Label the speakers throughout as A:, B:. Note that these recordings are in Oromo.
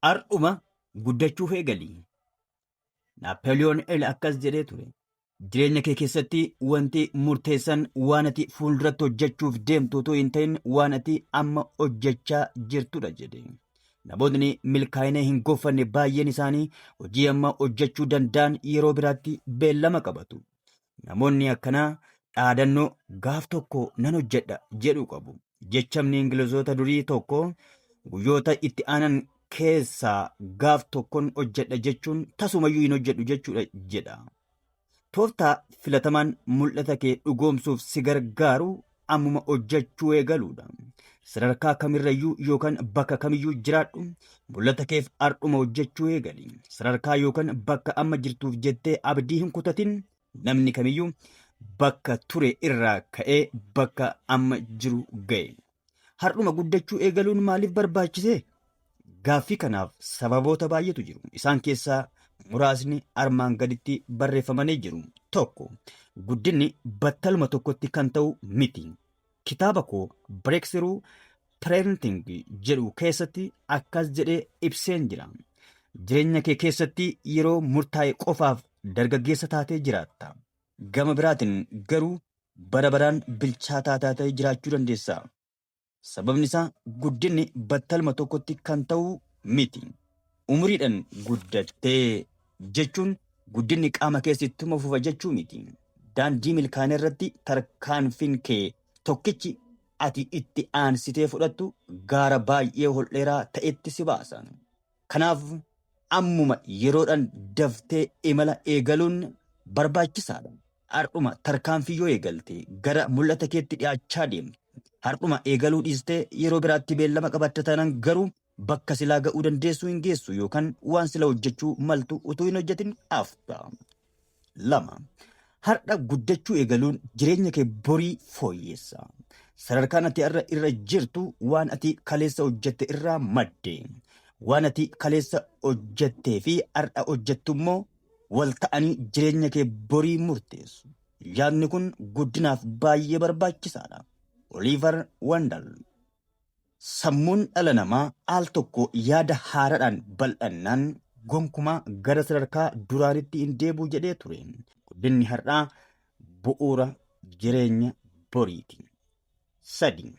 A: Har'uma guddachuuf eegali. Naappeeliyoon Hill akkas jedhee ture. Jireenya kee keessatti wanti murteessan waan ati fuulduratti hojjechuuf deemtu utuu hin ta'in waan ati amma hojjechaa jirtudha jedhe. Namootni milkaa'ina hin gonfanne baay'een isaanii hojii amma hojjechuu danda'an yeroo biraatti beellama qabatu. Namoonni akkanaa dhaadannoo gaaf tokko nan hojjedha jedhu qabu. Jechamni Ingilizoota durii tokko guyyoota itti aanan keessaa gaaf tokkon hojjedha jechuun tasumayyuu hin hojjedhu jechuudha jedha. Tooftaa filatamaan mul'ata kee dhugoomsuuf si gargaaru ammuma hojjechuu eegaluudha. Sadarkaa kamirrayyuu yookaan bakka kamiyyuu jiraadhu mul'ata keef har'uma hojjechuu eegali. Sadarkaa yookaan bakka amma jirtuuf jettee abdii hin kutatin. Namni kamiyyuu bakka ture irraa ka'ee bakka amma jiru ga'e. Har'uma guddachuu eegaluun maaliif barbaachise? Gaaffii kanaaf sababoota baay'eetu jiru. Isaan keessaa muraasni armaan gaditti barreeffamanii jiru. Tokko, guddinni battaluma tokkotti kan ta'u miti. Kitaaba koo Breakthrough Parenting jedhu keessatti akkas jedhee ibseen jira. Jireenya kee keessatti yeroo murtaa'e qofaaf dargaggeessa taatee jiraatta. Gama biraatiin garuu bara baraan bilchaataa taatee jiraachuu dandeessa. Sababni isaa guddinni battaluma tokkotti kan ta'u miti. Umuriidhaan guddattee jechuun guddinni qaama keessa ittuma fufa jechuu miti. Daandii milkaa'ina irratti tarkaanfiin kee tokkichi ati itti aansitee fudhattu gaara baay'ee ol dheeraa ta'etti si baasa. Kanaaf ammuma yeroodhaan daftee imala eegaluun barbaachisaadha. Har'uma tarkaanfii yoo eegalte gara mul'ata keetti dhiyaachaa deemta. Har'uma eegaluu dhiistee yeroo biraatti beellama qabatta taanaan garuu bakka silaa ga'uu dandeessu hin geessu yookaan waan sila hojjechuu maltu utuu hin hojjetin hafta. 2. Har'a guddachuu eegaluun jireenya kee borii fooyyessa. Sadarkaan ati har'a irra jirtu waan ati kaleessa hojjette irraa madde. Waan ati kaleessa hojjettee fi har'a hojjettu immoo wal ta'anii jireenya kee borii murteessu. Yaadni kun guddinaaf baay'ee barbaachisaadha. Oliivar Wandal. Sammuun dhala namaa al tokko yaada haaraadhaan bal'annaan gonkumaa gara sadarkaa duraanitti hin deebi'u jedhee ture. Guddinni har'aa bu'uura jireenya boriiti. 3.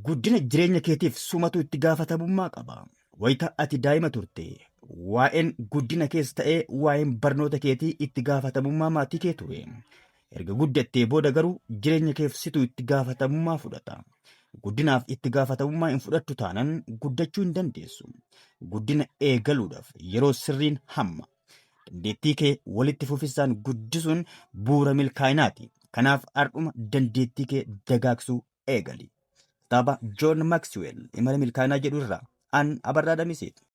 A: Guddina jireenya keetiif sumatu itti gaafatamummaa qaba. Wayita ati daa'ima turte waa'een guddina kees ta'ee waa'een barnoota keetii itti gaafatamummaa maatii kee ture. Erga guddattee booda garuu jireenya keef situ itti gaafatamummaa fudhata. Guddinaaf itti gaafatamummaa hin fudhattu taanan guddachuu hin dandeessu. Guddina eegaluudhaaf yeroo sirriin hamma. Dandeettii kee walitti fufinsaan guddisuun bu'uura milkaa'inaati. Kanaaf har'uma dandeettii kee dagaagsuu eegali. Kitaaba Joon Maksiweel imala milkaa'inaa jedhu irraa an Abarraa Damiseeti.